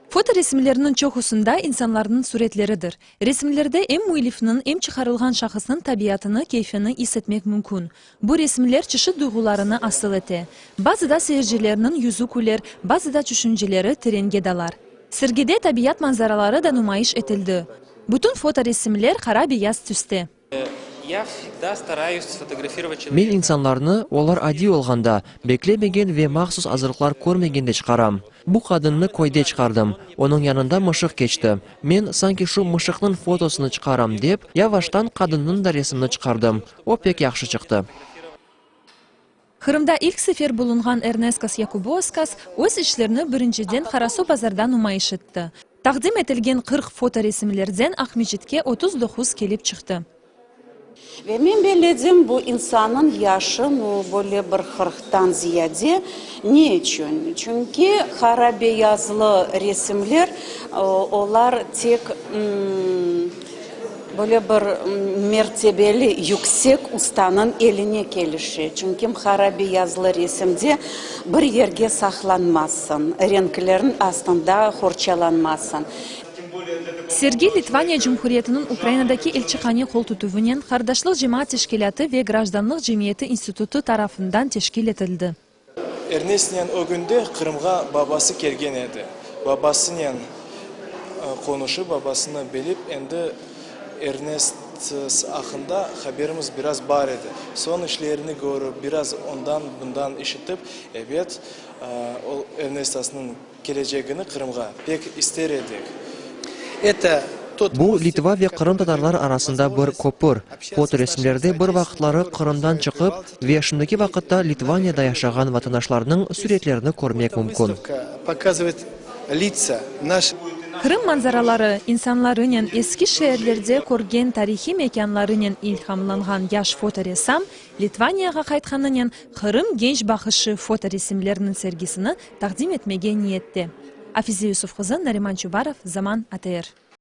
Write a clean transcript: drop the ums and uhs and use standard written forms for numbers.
Fotoresimlerniñ çoqusında insanlarnıñ süretleridir. Resimlerde em müellifniñ, em çıqarılğan şahısnıñ tabiatını, keyfini is etmek mümkün. Bu resimler çeşit duyğularını asıl ete. Bazıda seyircilerniñ yüzü küler, bazıda tüşünceleri terenge dalar. Sergide tabiat manzaraları da numayış etildi. Bütün fotoresimler qara-beyaz tüste. Men insanlarnı, olar adiy olğanda, beklemegen ve mahsus azırlıqlar körmegende çıqaram. Bu qadınnı köyde çıqardım. Onıñ yanında mışıq keçti. Men, sanki şu mışıqnıñ fotosını çıqaram dep, yavaştan qadınnıñ da resimini çıqardım. O pek yahşı çıqtı. Qırımda ilk sefer bulunğan Erneskas Yakubovskas öz işlerini birinciden Qarasuvbazarda numayış etti. Taqdim etilgen 40 fotoresimlerden Aqmescitke 39 kelip çıqtı. Ve men belledim, bu insannıñ yaşı, nu, böyle bir qırqtan ziyade. Ne içün? Çünki qara-beyazlı resimler, olar tek, Böyle bir mertebeli, yüksek ustanıñ eline kelişe, çünki qara-beyazlı resimde bir yerge saqlanmazsıñ, renklerniñ astında qorçalanmazsıñ. Sergi Litvaniya Cumhuriyetiniñ Ukrainadaki elçihane qol tutuvınen Qardaşlıq cemaat teşkilâtı ve Grajdanlıq cemiyeti institutı tarafından teşkil etildi. Ernestnen ögünde Qırımğa babası kelgen edi. Babasınen qonuşıp, babasını bilip, endi Ernest aqqında haberimiz biraz bar edi. Soñ işlerini körip, biraz ondan-bundan işitip, ebet, o Ernestasnıñ kelecegini Qırımğa pek ister edik. Bu, Litva ve qırımtatarlar arasında bir köpür. Fotoresimlerde bir vaqıtları Qırımdan çıqıp ve şimdiki vaqıtta Litvaniyada yaşağan vatandaşlarnıñ süretlerini körmek mümkün. Qırım manzaraları, insanlarınen, eski şeerlerde körgen tarihiy mekânlarınen ilhamlanğan yaş fotoressam Litvaniyağa qaytqanınen Qırım genç baqışı fotoresimleriniñ sergisini taqdim etmege niyette. Afize Yusuf qızı, Nariman Çubarov, Zaman ATR.